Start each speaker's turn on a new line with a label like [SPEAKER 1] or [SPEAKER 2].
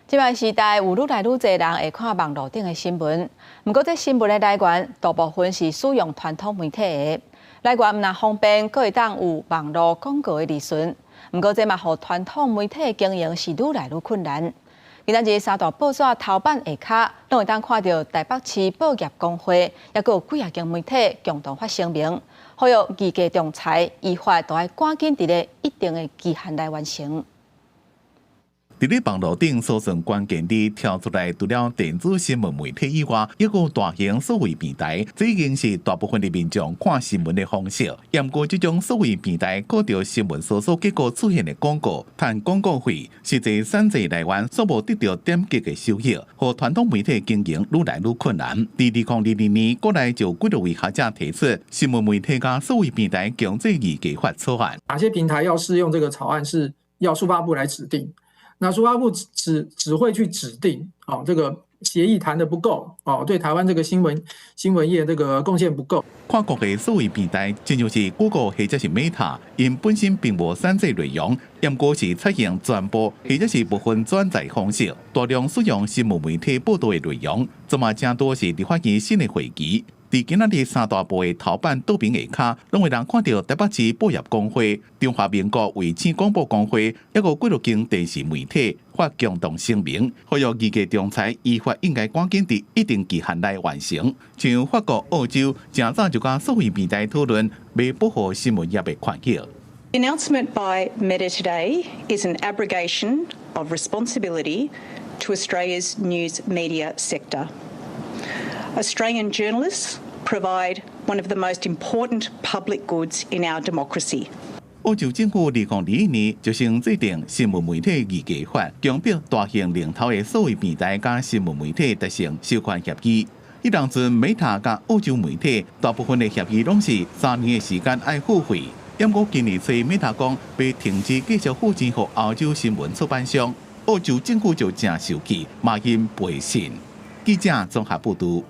[SPEAKER 1] 這擺時代有愈來愈濟人會看網路頂的新聞，毋過這新聞的來源大部分是使用傳統媒體的來源，毋但方便，閣會當有網路廣告的利潤。毋過這嘛，予傳統媒體的經營是愈來愈困難。今仔日三大報紙頭版下跤，攏會當看著台北市報業公會，抑閣有幾仔間媒體共同發聲明，呼籲議價仲裁依法都愛趕緊佇咧一定的期限內完成。
[SPEAKER 2] 佇咧網路頂搜尋關鍵字跳出來，除了電子新聞媒體以外，抑閣有大型數位平台，這已經是大部分的民眾看新聞的方式。毋過這種數位平台，靠著新聞搜索結果出現的廣告，賺廣告費，實際產製來源所無得著點擊的收益，予傳統媒體經營愈來愈困難。佇2022年，國內就幾多位學者提出新聞媒體佮數位平台強制議價法草案。
[SPEAKER 3] 哪些平台要適用這個草案，是要數發部來指定。那數發部只會去指定，哦，這個協議談得不夠，哦，對台灣這個新聞業這個貢獻不夠。
[SPEAKER 2] 跨國的數位平台，親像是 Google 或者是 Meta，𪜶本身並無產製內容，毋過是採用轉播或者是部分轉載方式，大量使用新聞媒體報導的內容，這嘛誠多是立法院新的會期。佇今仔日三大報的頭版倒邊下跤，攏會當看著台北市報業公會、中華民國衛星廣播公會，抑閣幾落間電視媒體發共同聲明，呼籲議價仲裁依法應該趕緊佇一定期限內完成。像法國、澳洲，誠早就佮數位平台討論，欲保護新聞業的權益。
[SPEAKER 4] The announcement by Meta today is an abrogation of responsibility to Australia's news media sector. Australian journalists provide one of the most important public goods in our democracy.
[SPEAKER 2] 澳洲政府2021年就先制定新聞媒體議價法，強迫大型龍頭的數位平台佮新聞媒體達成授權協議。彼當陣，Meta 佮澳洲媒體大部分的協議攏是3年的時間愛付費。毋過今年初，Meta 講欲停止繼續付錢予澳洲新聞出版商，澳洲政府就誠受氣，罵𪜶背信。記者綜合報導。